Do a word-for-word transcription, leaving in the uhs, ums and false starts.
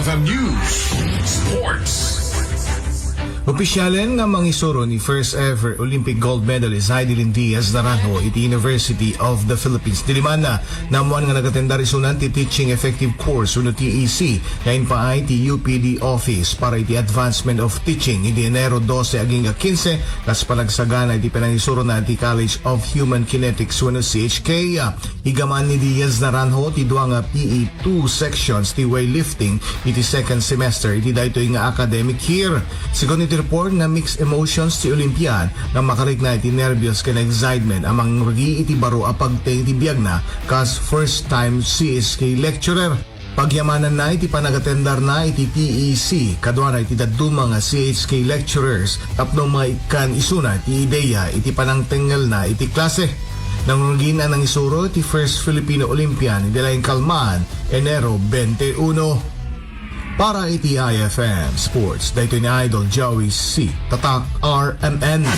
The news, sports. Opisyalen nga mangisuro ni first ever Olympic gold medalist Hidilyn Diaz Naranjo iti University of the Philippines Diliman. Naammuan nga nagatendar isuna ti Teaching Effective Course wenno T E C nga impaay ti U P D office para iti Advancement of Teaching idi Enero dose agingga kinse kas panagsagana iti panangisurona iti College of Human Kinetics wenno C H K. Igaman ni Diaz Naranjo ti dua nga P E two sections ti weightlifting iti second semester iti daytoy nga academic year. Segun iti report nga mixed emotions ti Olympian nga makarikna iti nerbios ken excitement a mangruggi iti baro a pagteng iti biagna kas first time C H K lecturer. Pagyamananna iti panagatendarna iti T E C kaduana iti dadduma nga C H K lecturers tapno maikkan isuna ti ideya iti panangtengngelna iti klase. Nangrugin a nangisuro ti first Filipino Olympian idi laeng kalman, Enero twenty-one. Para iti I F M Sports, daytoy ni Idol Joey C. Tatak R M N.